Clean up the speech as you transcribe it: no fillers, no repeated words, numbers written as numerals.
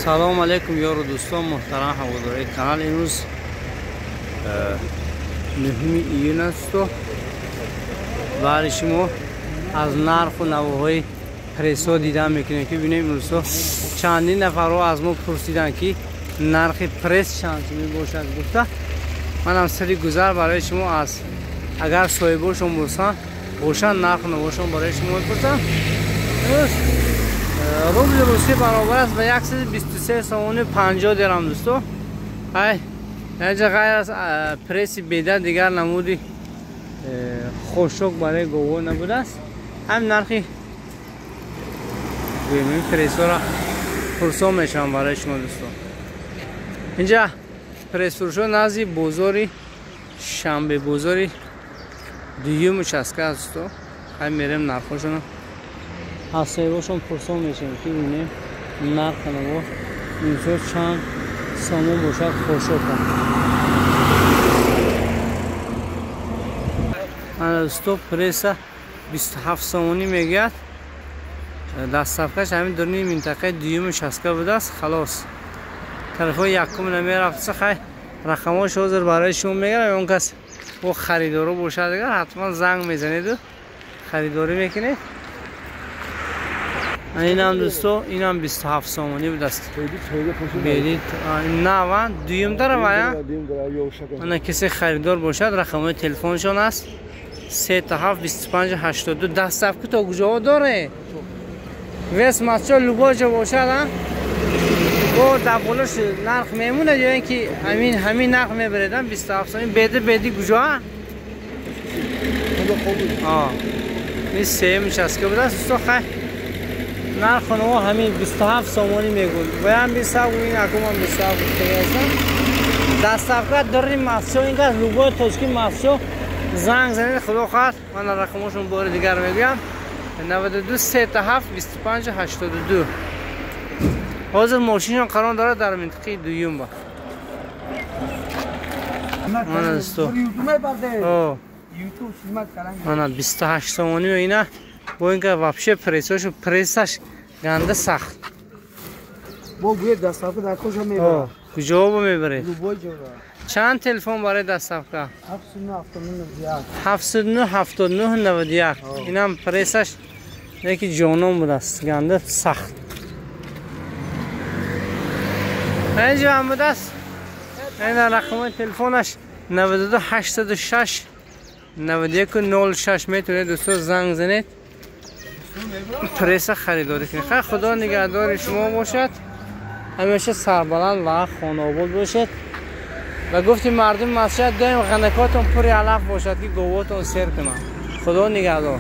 Салом алейкум ёру дӯстон, муҳтарам ҳаводорои канал. Имрӯз 9 июн асту баъди шумо аз нарху навоҳои прессҳо дидан мекунем, ки бинем имрӯзҳо чандин нафарҳо аз мо пурсиданд, ки нархи пресс чанд сомӣ бошад гуфта. Манам сари гузар барои шумо аз агар соҳибошон бошанд нарху навошон барои шумо мепурсам. Имрӯз рубли русӣ баробар аст ба 123 сомони 50 дирам, дӯсто. Ай инҷа ғайр аз пресси беда дигар намуди хошок барои говҳо набудааст. Ҳам нархи гӯем прессҳоро пурсон мешавам барои шумо, дӯсто. Инҷа прессфурӯшҳо назди бозори шанбе, бозори дуюм участка аст, дӯсто. Хай мерем нархҳошонро аз соҳибошон пурсон мешавем, ки бинем нархи наво имсол чанд сомон бошад хошока. Ана дӯсто, пресса 27 сомонӣ мегӯяд. Доставкаш ҳамин дурни минтақаи дуюми участка будааст. Халос, тарафҳои якум намерафтса. Хай рақамҳош ҳозир барои шумо мегӯям. Он кас бо харидоро бошад, агар ҳатман занг мезанеду харидорӣ мекунед. Инам дӯсто, инам 27 сомонӣ будааст. Нава дуюм тараф. Ана касе харидор бошад, рақамҳои телефоншон аст 37 25 82. Доставка то куҷоҳо доре? Вес масчо любой ҷо бошад, а? Бо дар болош нарх мемонад ё ин ки ҳамин нарх мебаред? 27 сомонӣ беда беди куҷоа? Ин сеюм участка будааст, дӯсто. Хай нархи наво ҳамин 27 сомонӣ мегӯд. Боям 27, ин акумам 27 гуфтагиастам. Доставка дори масчо, ин кас любой точки масчо занг занед, худо хоҳад. Ман рақамошон бори дигар мегӯям: 92 37 25 82. Ҳозир мошиншон қарор дорад дар минтақаи дуюм ба. Мана дӯсто, мана 28 сомонӣ ина. Бо ин ка вообще прессошо прессаш ганда сахт. Бо гӯед доставка дар куҷо мебарад? Куҷо мебаред? Любой ҷо. Чанд телефон барои доставка? 79 79 79 91. Инам прессаш яки ҷонон будааст, ганда сахт. Инҷо ҳам будааст. Ина рақами телефонаш 92 806 91 06. Метавонед дӯсто занг занед, пресса харидорӣ кунед. Хай, худо нигаҳдори шумо бошад, ҳамеша сарбаланд ва хонаобод бошед. Ва гуфти мардуми масҷид, доим ғанакотон пури алаф бошад, ки говотон сер кунанд. Худо нигаҳдор.